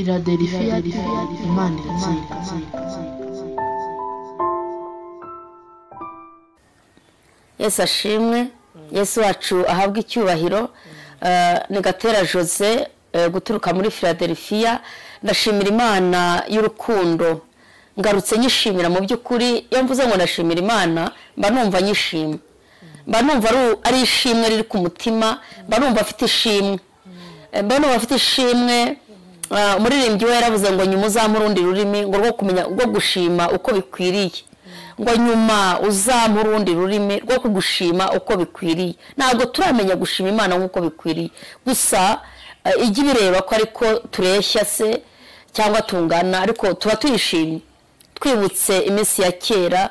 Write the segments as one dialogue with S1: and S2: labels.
S1: Philadelphia Imana iratsinda.
S2: Yesu ashimwe, Yesu wacu ahabwe icyubahiro. Ni Gatera Jose guturuka muri Philadelphia. Ndashimira Imana y'urukundo, ngarutse nyishimira. Mu by'ukuri iyo mvuze ngo ndashimira Imana mba numva nyishima, mba numva ari ishimwe riri ku mutima, mba numva afite ishimwe, mba numva afite ishimwe. Umuririmbyi we yaravuze ngo nyuma uzampe urundi rurimi ngo rwo kumenya rwo gushima uko bikwiriye, ngo nyuma uzampe urundi rurimi rwo kugushima uko bikwiriye. Ntabwo turamenya gushima Imana nk'uko bikwiriye, gusa ijya ibireba ko ariko tureshya se cyangwa tungana, ariko tuba tuyishimye twibutse iminsi ya kera,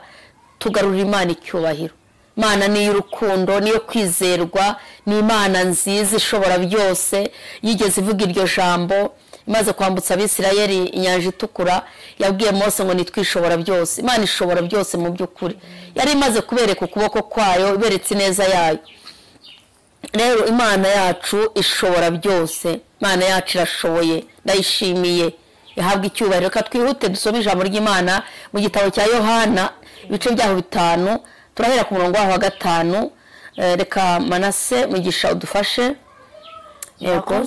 S2: tugarura Imana icyubahiro. Imana ni iy'urukundo, niyo kwizerwa, ni Imana nziza ishobora byose. Yigeze ivuga iryo jambo imaze kwambutsa Abisirayeli inyanja itukura, yabwiye Mose ngo nitwishobora byose. Imana ishobora byose mu by'ukuri, yari imaze kubereka ukuboko kwayo, iberetse ineza yayo. Rero Imana yacu ishobora byose, Imana yacu irashoboye, ndayishimiye, ihabwa icyubahiro. Reka twihute dusome ijambo ry'Imana mu gitabo cya Yohana ibice byaho 5, turahera ku murongo waho wa 5. Reka Manase Mugisha udufashe.
S1: Yego.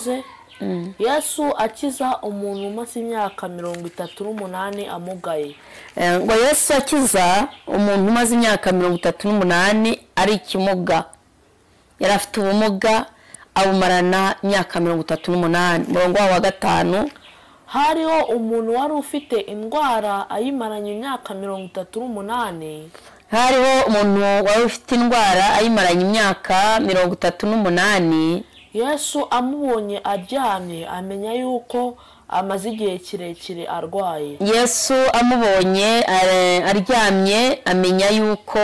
S1: Yesu akiza umuntu umaze imyaka 38 amugaye.
S2: Ngo Yesu akiza umuntu umaze imyaka 38 ari ikimuga, yari afite ubumuga abumarana imyaka 38. Umurongo wa 5.
S1: Hariho umuntu wari ufite indwara ayimaranye imyaka 38.
S2: Hariho umuntu wari ufite indwara ayimaranye imyaka 38.
S1: Yesu amubonye aryamye amenya yuko amaze igihe kirekire arwaye.
S2: Yesu amubonye aryamye amenya yuko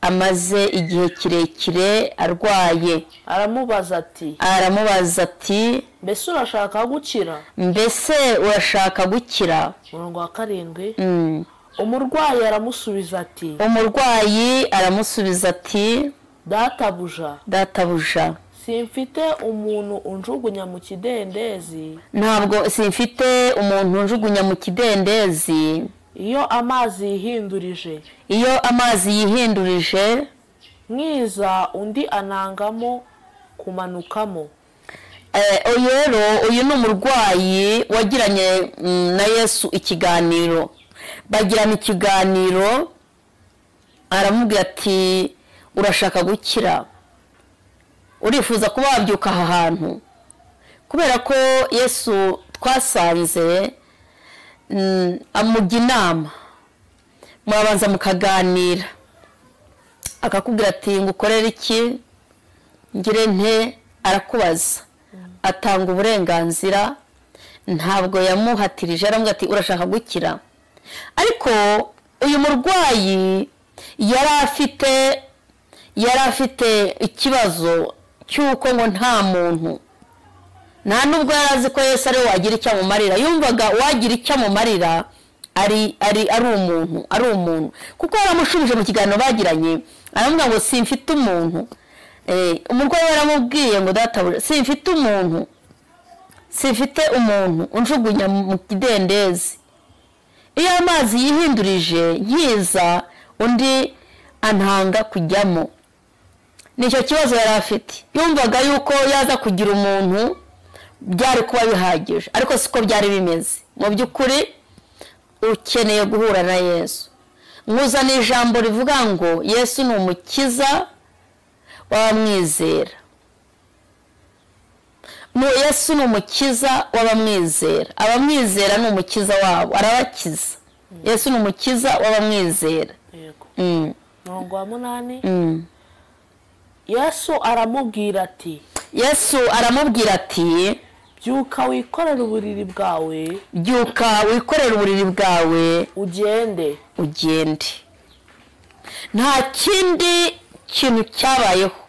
S2: amaze igihe kirekire arwaye.
S1: Aramubaza ati,
S2: aramubaza ati,
S1: mbese urashaka gukira?
S2: Mbese urashaka gukira?
S1: Umurongo wa 7. Umurwayi aramusubiza ati,
S2: umurwayi aramusubiza ati,
S1: databuja,
S2: databuja,
S1: simfite umuntu unjugunya mu kidendezi.
S2: Ntabwo simfite umuntu unjugunya mu kidendezi.
S1: Iyo amazi yihindurije,
S2: iyo amazi yihindurije,
S1: mwiza undi anangamo kumanukamo.
S2: Rero uyu ni umurwayi wagiranye na Yesu ikiganiro, bagirana ikiganiro, aramubwira ati urashaka gukira, urifuza kuba wabyuka aha hantu? Kubera ko Yesu twasanze amujya inama, murabanza mukaganira, akakubwira ati ngukorere iki, ngire nte, arakubaza, atanga uburenganzira, ntabwo yamuhatirije, aramubwira ati urashaka gukira. Ariko uyu murwayi yari afite ikibazo cy'uko ngo nta muntu, nta nubwo yari azi ko Yesu ari we wagira icyo amumarira, yumvaga uwagira icyo amumarira ari umuntu, ari umuntu, kuko yaramushubije mu kiganiro bagiranye, aramubwira ngo simfite umuntu. Umurwayi yaramubwiye ngo databuja, simfite umuntu, simfite umuntu unjugunya mu kidendezi, iyo amazi yihindurije nkiza undi antanga kujyamo. Nicyo kibazo yari afite, yumvaga yuko yaza kugira umuntu byari kuba bihagije, ariko siko byari bimeze. Mu by'ukuri ukeneye guhura na Yesu. Nkuzana ijambo rivuga ngo Yesu ni umukiza w'abamwizera. Yesu ni umukiza w'abamwizera, abamwizera ni umukiza wabo, arabakiza. Yesu ni umukiza w'abamwizera.
S1: Yego. Murongo wa 8. Yesu aramubwira ati,
S2: Yesu aramubwira ati,
S1: byuka wikorere uburiri bwawe,
S2: byuka wikorere uburiri bwawe,
S1: ugende,
S2: ugende. Nta kindi kintu cyabayeho.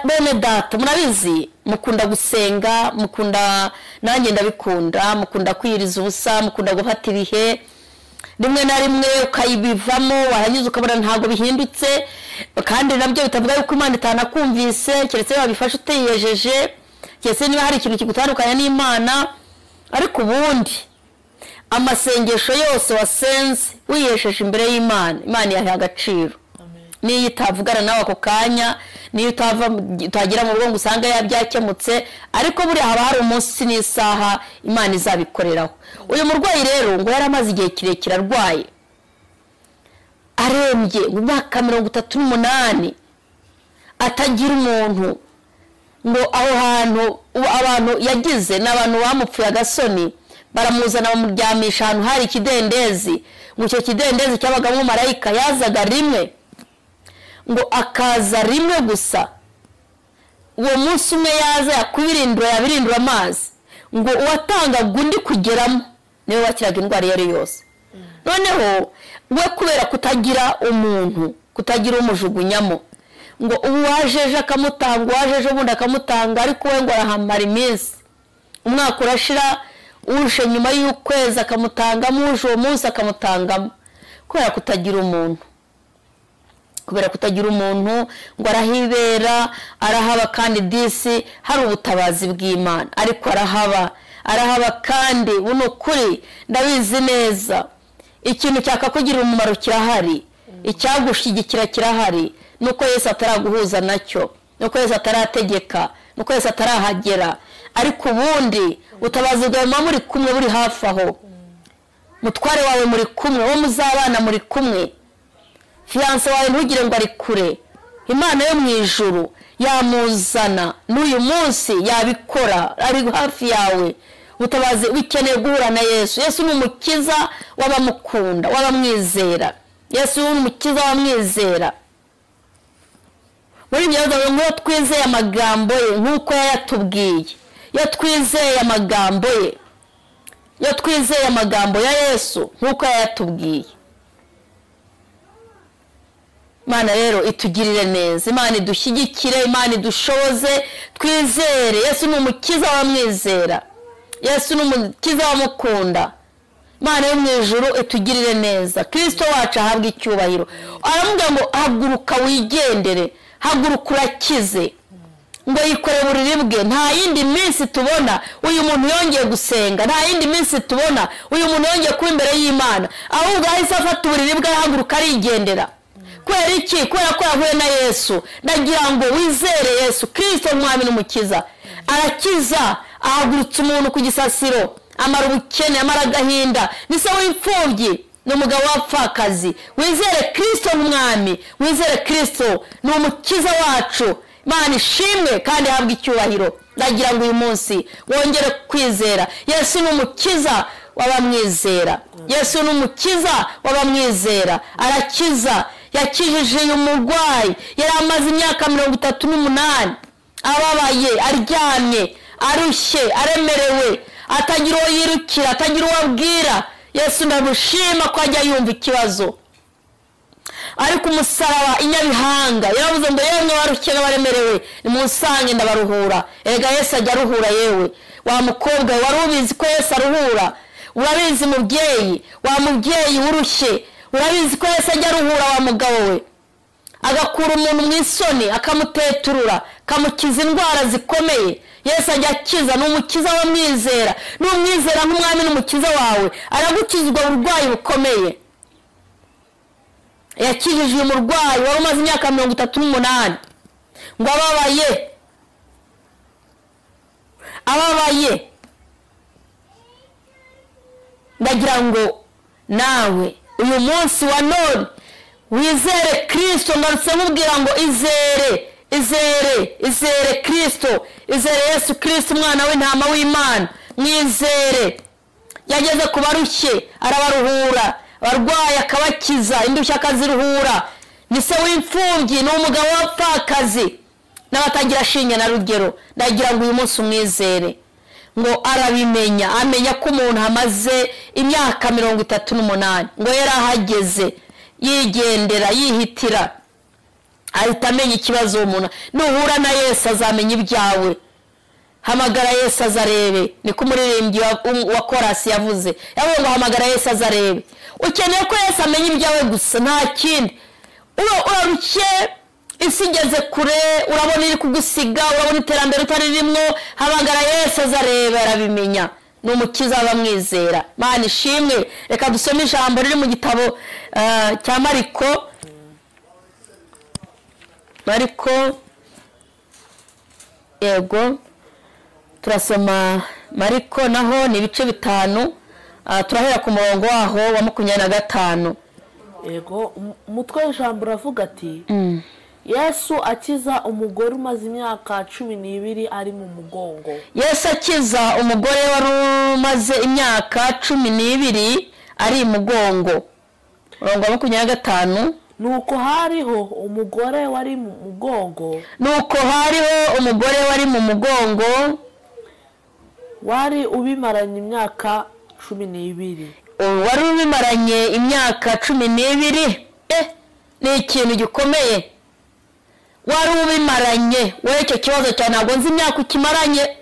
S2: Bene data murabizi, mukunda gusenga, mukunda, nanjye ndabikunda, mukunda kwiyiriza ubusa, mukunda gufata ibihe, rimwe na rimwe ukayibivamo, warangiza ukabona ntabwo bihindutse, kandi nabyo bitavuga yuko Imana itanakumvise, keretse wabifashe utiyejeje, keretse niba hari ikintu kigutandukanya n'Imana. Ariko ubundi amasengesho yose wasenze wihesheje imbere y'Imana, Imana yaha agaciro. Niyo itavugana nawe ako kanya, niyo utagera mu rugo ngo usange yabyakemutse, ariko buriya haba hari umunsi n'isaha Imana izabikoreraho. Uyu murwayi rero ngo yari amaze igihe kirekire arwaye, arembye mu myaka 38, atagira umuntu. Ngo aho hantu abantu yagize n'abantu bamupfuye agasoni, baramuzana bamuryamisha ahantu hari ikidendezi. Ngo icyo kidendezi cyabagamo marayika yazaga rimwe, ngo akaza rimwe gusa. Uwo munsi umwe yaza yakubirindura, yabirindura amazi, ngo uwatangaga undi kugeramo niwe wakiraga indwara iyo ari yose. Noneho we kubera kutagira umuntu, kutagira umujugunyamo, ngo uwajeje akamutanga, uwajeje ubundi akamutanga, ariko we ngo arahamara iminsi, umwaka urashira, uje nyuma y'ukwezi akamutangamo, uje uwo munsi akamutangamo, kubera kutagira umuntu. Kubera kutagira umuntu ngo arahibera, arahaba kandi disi hari ubutabazi bw'Imana, ariko arahaba, arahaba kandi buno kuri ndabizi neza, ikintu cyakakugirira umumaro kirahari, icyagushyigikira kirahari, nuko Yesu ataraguhuza nacyo, nuko Yesu atarategeka, nuko Yesu atarahagera. Ariko ubundi ubutabazi bwawe muba muri kumwe, buri hafi aho, mutware wawe muri kumwe, uwo muzabana muri kumwe, fiyanse wawe ntugire ngo ari kure. Imana yo mu ijuru yamuzana n'uyu munsi, yabikora, ari hafi yawe. Ubutabazi ukeneye guhura na Yesu. Yesu ni umukiza w'abamukunda, w'abamwizera. Yesu ni umukiza w'abamwizera. Muri ibyo ngo twizeye amagambo ye nk'uko yayatubwiye, iyo twizeye amagambo ye, iyo twizeye amagambo ya Yesu nk'uko yayatubwiye, Imana rero itugirire neza, Imana idushyigikire, Imana idushoboze, twizere. Yesu ni umukiza w'abamwizera, Yesu ni umukiza w'abamukunda. Imana yo mu ijuru itugirire neza, Kristo wacu ahabwe icyubahiro. Aramubwira ngo haguruka wigendere, haguruka urakize. Ngo yikore buriri bwe. Nta yindi minsi tubona uyu muntu yongeye gusenga, nta yindi minsi tubona uyu muntu yongeye kuba imbere y'Imana, ahubwo ahise afata uburiri bwe ahaguruka arigendera. Kubera iki? Kubera ko yahuye na Yesu. Ndagira ngo wizere Yesu Kristo umwami n'umukiza. Arakiza, ahagurutsa umuntu ku gisasiro, amara ubukene, amara agahinda, ni se w'imfubyi, ni umugabo w'abapfakazi. Wizere Kristo nk'umwami, wizere Kristo ni umukiza wacu. Imana ishimwe kandi ihabwe icyubahiro. Ndagira ngo uyu munsi wongere kwizera Yesu ni umukiza w'abamwizera. Yesu ni umukiza w'abamwizera, arakiza. Yakijije uyu murwayi yari amaze imyaka 38 ababaye, aryamye, arushye, aremerewe, atagira uwo yirukira, atagira uwo abwira. Yesu ndamushima ko ajya yumva ikibazo. Ariko umusaraba inyabihanga yaravuze ngo yemwe barushye n'abaremerewe nimunsange ndabaruhura. Erega Yesu ajya aruhura. Yewe wa mukobwa wari ubizi ko Yesu aruhura? Urabizi mubyeyi, wa mubyeyi urushye, urabizi ko Yesu ajya aruhura wa mugabo we, agakura umuntu mu isoni, akamuteturura, akamukiza indwara zikomeye. Yesu ajya akiza, ni umukiza w'amwizera, n'umwizera nk'umwami n'umukiza wawe, aragukiza ubwo burwayi bukomeye. Yakijije uyu murwayi wari umaze imyaka 38 ngo ababaye, ababaye. Ndagira ngo nawe uyu munsi wa none wizere Kristo. Ngarutse nkubwira ngo izere, izere, izere Kristo, izere Yesu Kristo umwana w'intama w'Imana, mwizere. Yageze ku barushye arabaruhura, abarwayi akabakiza, indushyi akaziruhura. Ni se w'imfubyi, ni umugabo w'abapfakazi n'abatagira shinge na rugero. Ndagira ngo uyu munsi umwizere. Ngo arabimenya, amenya ko umuntu amaze imyaka 38, ngo yarahageze yigendera, yihitira, ahita amenya ikibazo umuntu. Nuhura na Yesu azamenya ibyawe. Hamagara Yesu azarebe, niko umuririmbyi wa korasi yavuze. Yavuze ngo hamagara Yesu azarebe. Ukeneye ko Yesu amenya ibyawe gusa, nta kindi. Urarushye, isi igeze kure, urabona iri kugusiga, urabona iterambere utaririmwo, hamagara Yesu azarebe, arabimenya. Ni umukiza w'abamwizera. Mana ishimwe. Reka dusome ijambo riri mu gitabo cya Mariko. Mariko, yego, turasoma Mariko naho ni ibice 5, turahera ku murongo waho wa 25.
S1: Yego, umutwe w'ijambo uravuga ati Yesu akiza umugore umaze imyaka 12 ari mu mugongo.
S2: Yesu akiza umugore wari umaze imyaka 12 ari mu mugongo. Umurongo wa 25.
S1: Nuko hariho umugore wari mu mugongo.
S2: Nuko hariho umugore wari mu mugongo
S1: wari ubimaranye imyaka 12.
S2: Wari ubimaranye imyaka 12. Ni ikintu gikomeye. Wari ubimaranye, wowe icyo kibazo cyane ntabwo nzi imyaka ukimaranye.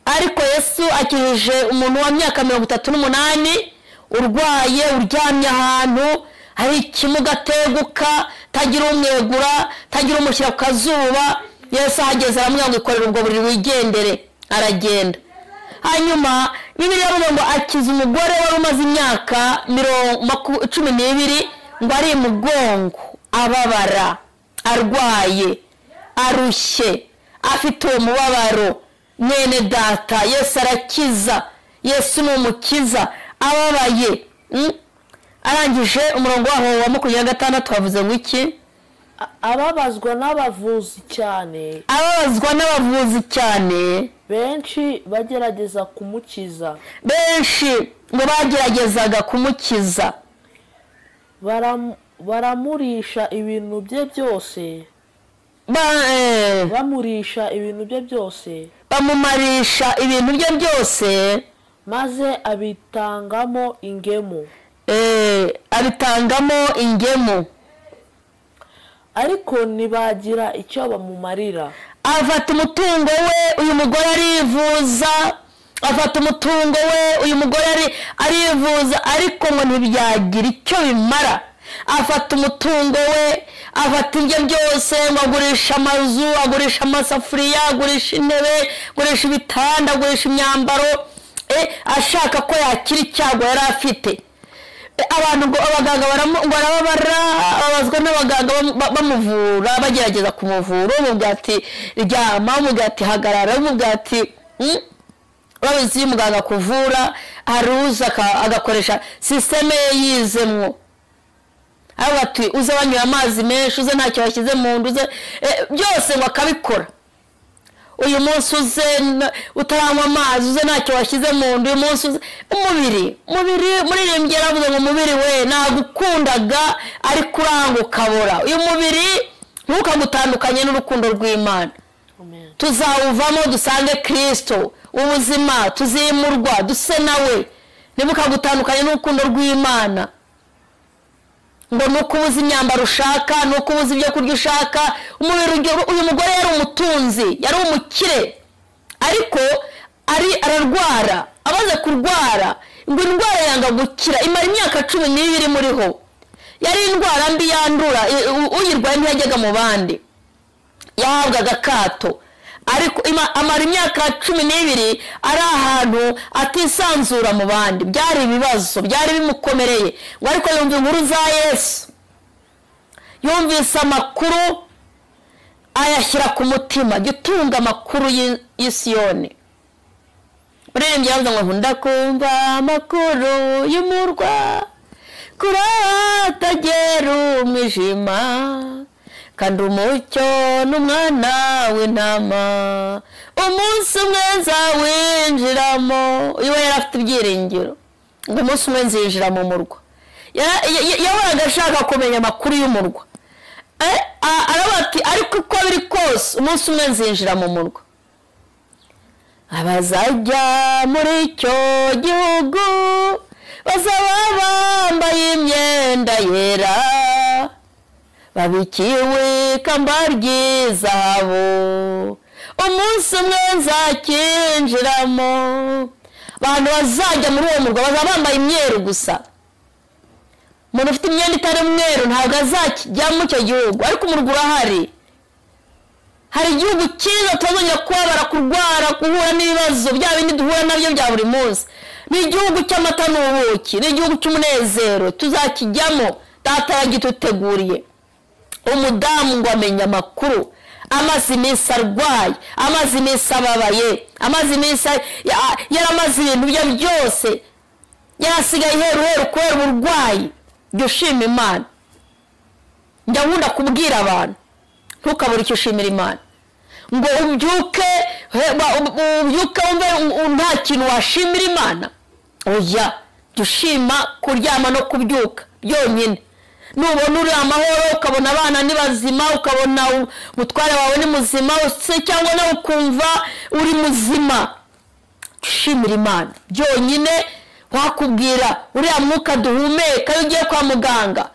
S2: Ariko Yesu akijije umuntu wa myaka 38 urwaye, uryamye ahantu hari ikimuga ateguka, tagira umwegura, tagira umushyira ku kazuba. Yesu ahageze aramubwira ngo ikorere ubwo buriri wigendere, aragenda. Hanyuma Bibiliya iravuga ngo akiza umugore wari umaze imyaka 12 ngo ari mugongo, ababara, arwaye, arushye, afite uwo mubabaro. Mwene data, Yesu arakiza. Yesu ni umukiza ababaye. Arangije umurongo waho wa 26 wavuze ngo iki?
S1: Ababazwa n'abavuzi cyane.
S2: Ababazwa n'abavuzi cyane
S1: benshi bagerageza kumukiza.
S2: Benshi ngo bageragezaga kumukiza.
S1: Baramurisha ibintu bye byose. Bamurisha ibintu bye byose.
S2: Bamumarisha ibintu bye byose,
S1: maze abitangamo ingemu.
S2: Abitangamo ingemu.
S1: Ariko ntibagira icyo bamumarira.
S2: Afata umutungo we, uyu mugore arivuza. Afata umutungo we, uyu mugore arivuza, ariko ngo ntibyagira icyo bimara. Afata umutungo we, afata ibyo byose, ngo agurisha amazu, agurisha amasafuriya, agurisha intebe, agurisha ibitanda, agurisha imyambaro, ashaka ko yakira icyago yari afite. Abantu ngo abaganga barababara, babazwa n'abaganga bamuvura, bagerageza kumuvura, umubwira ati ryama, umubwira ati hagarara, umubwira ati urabizi iyo umuganga akuvura aruza agakoresha sisiteme ye yizemwo. Aravuga ati uze wanyoye amazi menshi, uze ntacyo washyize mu nda, uze byose ngo akabikora. Uyu munsi uze utaranywa amazi, uze ntacyo washyize mu nda, uyu munsi uze umubiri muririmbyi yaravuze ngo umubiri we nagukundaga ariko uranga ukabora. Uyu mubiri ntukagutandukanye n'urukundo rw'Imana. Tuzawuvamo dusange Kristo, ubuzima tuzimurwa duse nawe. Ntimukagutandukanye n'urukundo rw'Imana. Ngo nuko ubuze imyambaro ushaka, nuko ubuze ibyo kurya ushaka. Umubiri, uyu mugore yari umutunzi, yari umukire, ariko ararwara. Amaze kurwara ngo indwara yanga gukira, imara imyaka 12 muriho. Yari indwara mbi yandura, uyirwaye ntiyajyaga mu bandi, yahabwaga akato. Ariko amara imyaka 12 ari ahantu atisanzura mu bandi. Byari ibibazo, byari bimukomereye. Ngo ariko yumva inkuru za Yesu, yumvise amakuru ayashyira ku mutima. Jya utunga amakuru y'Isiyoni. Muririmbyi yavuze ngo nkunda kumva amakuru y'umurwa, kure hatagera umwijima, kandi umucyo n'umwana w'intama, umunsi umwe nzawinjiramo. Uyu we yari afite ibyiringiro ngo umunsi umwe nzinjira mu murwa. Yahoraga ashaka kumenya amakuru y'umurwa. Aravuga ati ariko uko biri kose umunsi umwe nzinjira mu murwa. Abazajya muri icyo gihugu bazaba bambaye imyenda yera, babikiwe ikamba ry'izahabu, umunsi umwe nzakinjiramo. Abantu bazajya muri uwo murwa bazaba bambaye imyeru gusa. Umuntu ufite imyenda itari umweru ntabwo azajya mu icyo gihugu, ariko umurwa urahari. Hari igihugu cyiza tutazongera kubabara, kurwara, guhura n'ibibazo bya bindi duhura nabyo bya buri munsi. Ni igihugu cy'amata n'ubuki, ni igihugu cy'umunezero, tuzakijyamo, Data yagituteguriye. Umudamu ngo amenye amakuru, amaze iminsi arwaye, amaze iminsi ababaye, amaze iminsi yaramaze ibintu bye byose, yarasigaye iheruheru kubera uburwayi. Jya ushima Imana. Njya nkunda kubwira abantu, ntukabure icyo ushimira Imana. Ngo ubyuke wumve nta kintu washimira Imana. Oya, jya ushima kuryama no kubyuka byonyine. Nubona uri amahoro, ukabona abana ni bazima, ukabona umutware wawe ni muzima, se cyangwa nawe ukumva uri muzima, ushimira Imana byonyine. Wakubwira uriya mwuka duhumeka iyo ugiye kwa muganga,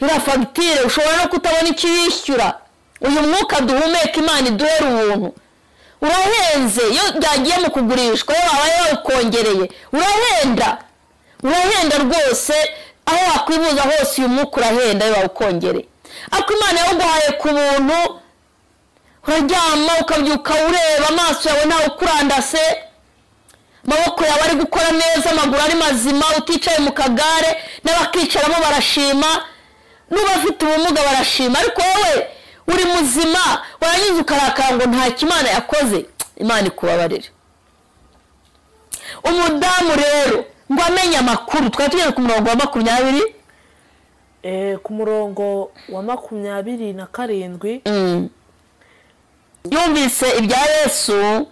S2: iriya fagitire ushobora no kutabona icyo yishyura. Uyu mwuka duhumeka Imana iduhera ubuntu. Urahenze iyo byagiye mu kugurishwa, iyo babaye bawukongereye urahenda, urahenda rwose. Aho wakwibuza hose uyu mwuka urahenda iyo bawukongereye. Ariko Imana yawuguhaye ku buntu, uraryama ukabyuka ureba, amaso yawe ntawe ukurandase, amaboko yawe ari gukora neza, amaguru ari mazima, uticaye mu kagare, n'abakicaramo barashima, n'abafite ubumuga barashima. Ariko wowe uri muzima, warangiza ukarakara ngo nta Imana yakoze. Imana ikubabarire. Umudamu rero ngo amenye amakuru, twari tugeze ku murongo wa 20,
S1: ku murongo wa 27.
S2: Yumvise ibya Yesu,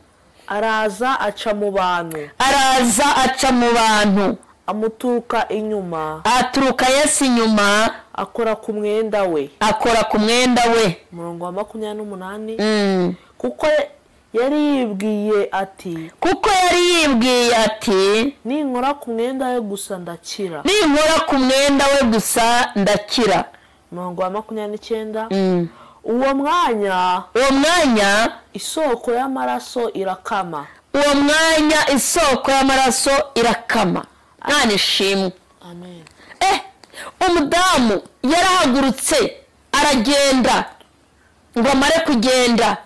S1: araza aca mu bantu,
S2: araza aca mu bantu,
S1: amuturuka inyuma,
S2: aturuka Yesu inyuma,
S1: akora ku mwenda we,
S2: akora ku mwenda we.
S1: Umurongo wa 28. Kuko yari yibwiye ati,
S2: kuko yari yibwiye ati,
S1: ninkora ku mwenda we gusa ndakira,
S2: ninkora ku mwenda we gusa ndakira.
S1: Umurongo wa 29. Uwo mwanya,
S2: uwo mwanya
S1: isoko y'amaraso irakama,
S2: uwo mwanya isoko y'amaraso irakama. Imana ishimwe.
S1: Amen.
S2: Umudamu yarahagurutse aragenda, ngo amare kugenda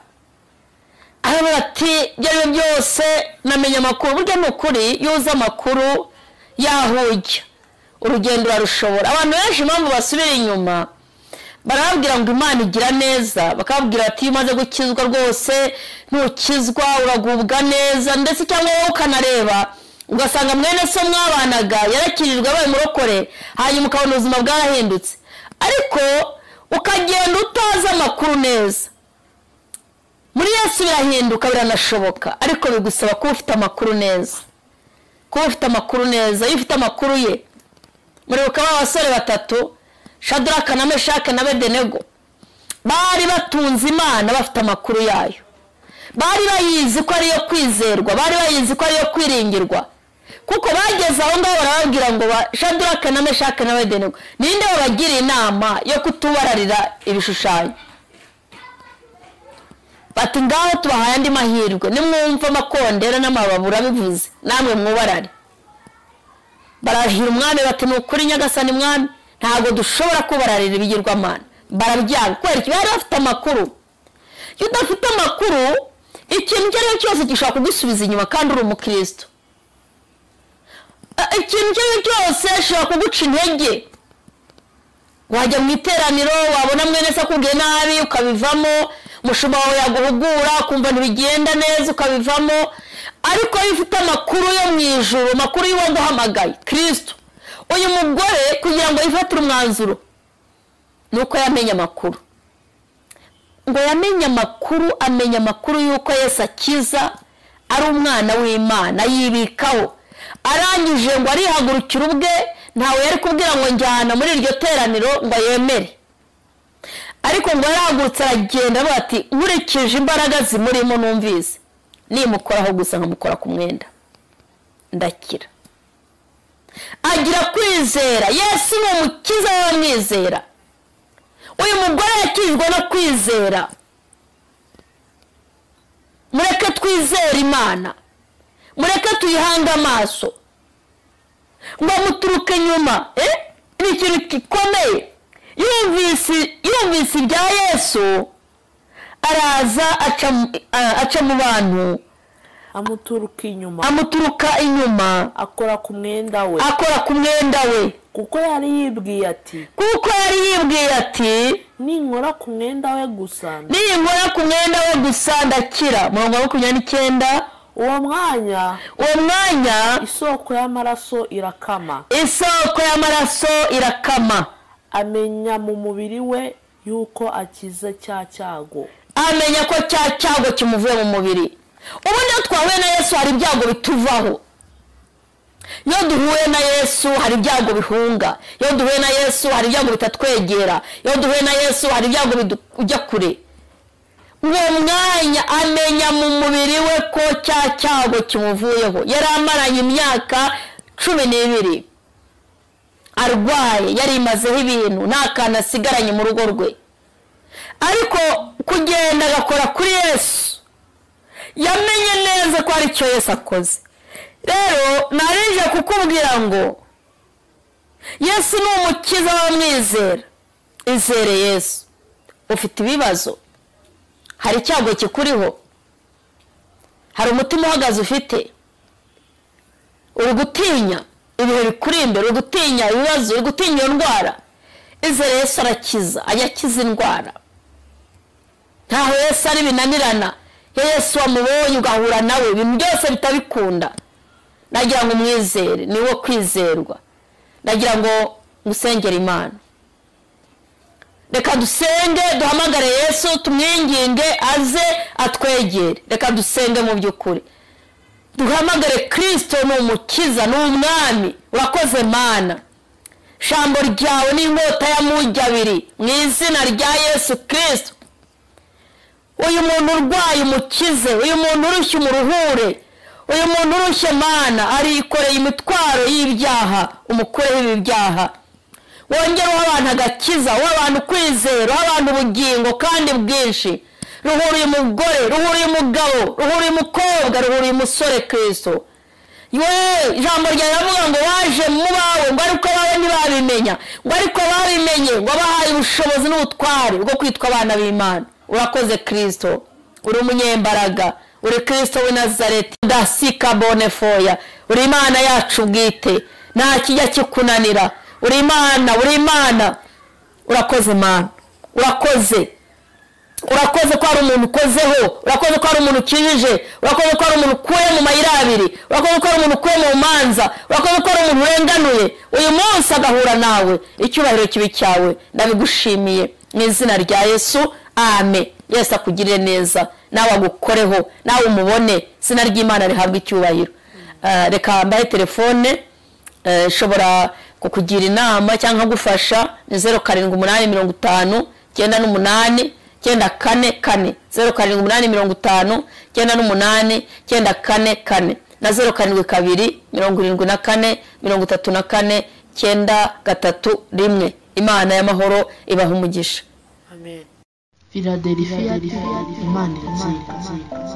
S2: aravuga ati ibyo ari byo byose namenye amakuru. Burya ni ukuri, iyo uzi amakuru yahujya urugendo urarushobora. Abantu benshi impamvu basubira inyuma, barababwira ngo Imana igira neza, bakababwira ati iyo umaze gukizwa rwose ntukizwa, uragubwa neza, ndetse cyangwa wowe ukanareba ugasanga mwene so mwabanaga yarakirijwe abaye umurokore, hanyuma ukabona ubuzima bwarahindutse, ariko ukagenda utazi amakuru neza. Muri Yesu birahinduka, biranashoboka, ariko bigusaba kuba ufite amakuru neza, kuba ufite amakuru neza. Iyo ufite amakuru ye, muribuka ba basore batatu, Shadraka na Meshake na Abedenego, bari batunze Imana, bafite amakuru yayo, bari bayizi ko ariyo kwizerwa, bari bayizi ko ariyo kwiringirwa. Kuko bageze aho ngaho barababwira ngo Shadraka na Meshake na Abedenego, ninde wabagira inama yo kutubararira ibishushanyo? Bati ngaho tubahaye andi mahirwe, nimwumva amakondera n'amababura bivuze, namwe mwubarare. Barahira umwami bati ni ukuri Nyagasani mwami, ntabwo dushobora kubararira ibigirwamana. Barabyanga kubera iki? Bari bafite amakuru. Iyo udafite amakuru, ikintu icyo ari cyo cyose gishobora kugusubiza inyuma kandi uri umukristo. Ikintu icyo ari cyo cyose gishobora kuguca intege. Wajya mu iteraniro, wabona mwene se akubwiye nabi ukabivamo, umushumba wawe yaguhugura ukumva ntibigenda neza ukabivamo. Ariko iyo ufite amakuru yo mu ijuru, amakuru y'uwaguhamagaye Kristo, uyu mugore kugira ngo yifatire umwanzuro nuko yamenye amakuru. Ngo yamenye amakuru, amenya amakuru y'uko Yesu akiza, ari umwana w'Imana, yibikaho. Arangije ngo arihagurukira ubwe, ntawe yari kubwira ngo njyana muri iryo teraniro ngo yemere. Ariko ngo yarahagurutse aragenda avuga ati nkurikije imbaraga zimurimo numvise, nimukoraho gusa nkamukora ku mwenda ndakira. Agira kwizera. Yesu ni umukiza w'abamwizera. Uyu mugore yakijwe no kwizera. Mureke twizere Imana, mureke tuyihange amaso, ngo muturuke inyuma. Ni ikintu gikomeye. Yumvise ibya Yesu, Araza aca mu bantu,
S1: amuturuka
S2: inyuma,
S1: akora ku mwenda we, kuko yari yibwiye ati, ninkora ku mwenda we gusa,
S2: ndakira. Murongo wa 29,
S1: uwo mwanya isoko y'amaraso irakama, amenya mu mubiri we yuko akiza cya cyago,
S2: amenya ko cya cyago kimuvuye mu mubiri. Ubundi iyo twahuye na Yesu hari ibyago bituvaho. Iyo duhuye na Yesu hari ibyago bihunga. Iyo duhuye na Yesu hari ibyago bitatwegera. Iyo duhuye na Yesu hari ibyago bijya kure. Uwo mwanya amenya mu mubiri we ko cya cyago kimuvuyeho. Yari amaranye imyaka 12 arwaye, yari imazeho ibintu, nta kantu asigaranye mu rugo rwe. Ariko kugenda agakora kuri Yesu, yamenye neza ko ari cyo Yesu akoze. Rero narije kukubwira ngo Yesu ni umukiza w'abamwizera. Izere Yesu. Ufite ibibazo, hari icyago kikuriho, hari umutima uhagaze ufite, uri gutinya ibihe bikuri imbere, uri gutinya ibibazo, uri gutinya iyo ndwara. Izere Yesu arakiza, ajya akiza indwara. Ntaho Yesu ari binanirana. Yesu wamubonye ugahura nawe, ibintu byose bitabikunda. Nagira ngo umwizere, ni wo kwizerwa. Nagira ngo ngusengere Imana. Reka dusenge, duhamagare Yesu, tumwinginge aze atwegere. Reka dusenge mu by'ukuri, duhamagare Kristo, ni umukiza, ni umwami. Urakoze Mana, jambo ryawe ni inkota y'amugi abiri, mu izina rya Yesu Kristo. Uyu muntu urwaye umukize, uyu muntu urushye umuruhure, uyu muntu urushye Mana arikoreye imitwaro y'ibyaha, umukureho ibi byaha. Wongere uha abantu agakiza, uha abantu kwizera, uha abantu ubugingo kandi bwinshi. Ruhura uyu mugore, ruhura uyu mugabo, ruhura uyu mukobwa, ruhura uyu musore Kristo. Yewe, ijambo ryawe riravuga ngo waje mu bawe, ngo ariko abawe ntibabimenya, ngo ariko babimenye, ngo bahaye ubushobozi n'ubutware bwo kwitwa abana b'Imana. Urakoze Kristo, uri umunyembaraga, uri Kristo w'i Nazareti, dasika bonefoya, uri Imana yacu bwite, nta kijya kikunanira. Uri Imana, uri Imana. Urakoze Mana, urakoze. Urakoze ko ari umuntu ukozeho, urakoze ko ari umuntu ukijije, urakoze ko ari umuntu ukuye mu mayira abiri, urakoze ko ari umuntu ukuye mu manza, urakoze ko ari umuntu urenganuye. Uyu munsi agahura nawe, icyubahiro kibi cyawe, ndabigushimiye mu izina rya Yesu, amen. Yesu akugirire neza, nawe agukoreho, nawe umubone, izina ry'Imana rihabwe icyubahiro. Reka mbahe telefone, ishobora kukugira inama cyangwa gufasha, ni 0785 98 944, 0785 98 944 na 072 74 34 931. Imana y'amahoro ibaha umugisha.
S1: Amen. Philadelphia, Imana irakira.